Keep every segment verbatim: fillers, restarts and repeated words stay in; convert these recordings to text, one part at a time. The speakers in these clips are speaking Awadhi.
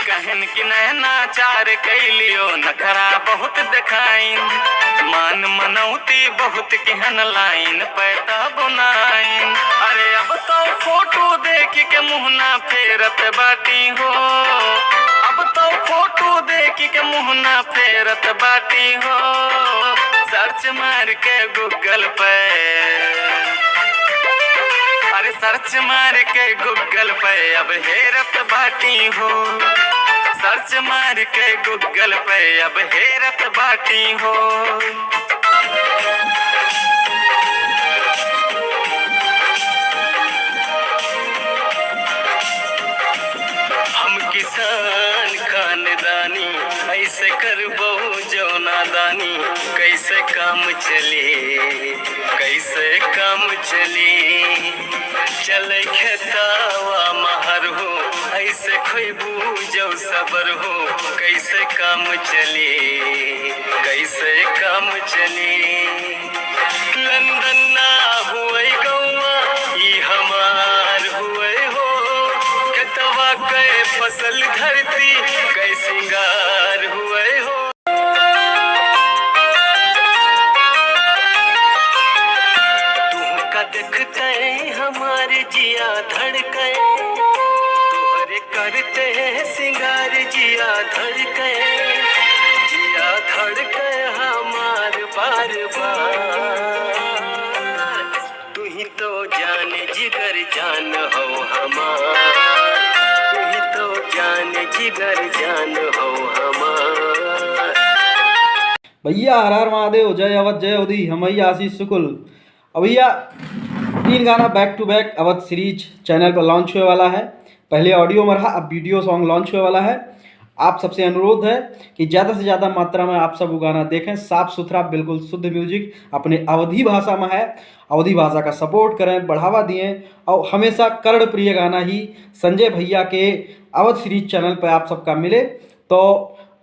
कहन कि नैना चार कैलियो, नखरा बहुत देखाइन, मान मनौती बहुत किहन, लाइन पैता बुनाइन। अरे अब तो फोटो देख के मुँह ना फेरत बाटी हो, अब तो फोटो देख के मुँह ना फेरत बाटी हो। सर्च मार के गूगल पे, अरे सर्च मार के गूगल पे अब हेरत बाटी हो, सर्च मार के गूगल पे अब हेरत बाटी हो। हम किसान खानदानी, ऐसे करबो जौना दानी, कैसे काम चली, कैसे काम चली। चले खेतावा महर हो, ऐसे खोइबू जौ सबर हो, कैसे काम चली, कैसे काम चली। लंदन ना हुए गौवा, ई हमार हुए हो। खेतवा के फसल धरती के सिंगार हुए हो। तुहका देखते हमार जिया धड़के, तोहरे करते सिंगार जिया धड़के, जिया धड़के हमार बार बार। तू ही तो जान जिगर जान हो हमार, तू ही तो जान जिगर जान हो हमार। भैया हर हर महादेव, जय अवध, जय अवधी, हम भैया आशीष शुक्ल। अब भैया तीन गाना back to back अवध सीरीज चैनल पर लॉन्च हुए वाला है। पहले ऑडियो में रहा, अब वीडियो सॉन्ग लॉन्च हुए वाला है। आप सबसे अनुरोध है कि ज़्यादा से ज़्यादा मात्रा में आप सब वो गाना देखें। साफ सुथरा, बिल्कुल शुद्ध म्यूजिक अपने अवधी भाषा में है। अवधी भाषा का सपोर्ट करें, बढ़ावा दिए और हमेशा कर्णप्रिय गाना ही संजय भैया के अवध सीरीज चैनल पर आप सबका मिले। तो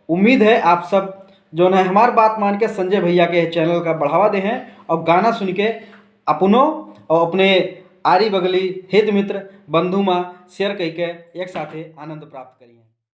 उम्मीद है आप सब जो है हमार बात मान के संजय भैया के चैनल का बढ़ावा दे हैं और गाना सुन के अपनो और अपने आरी बगली हित मित्र बंधु मा शेयर करके एक साथे आनंद प्राप्त करिए।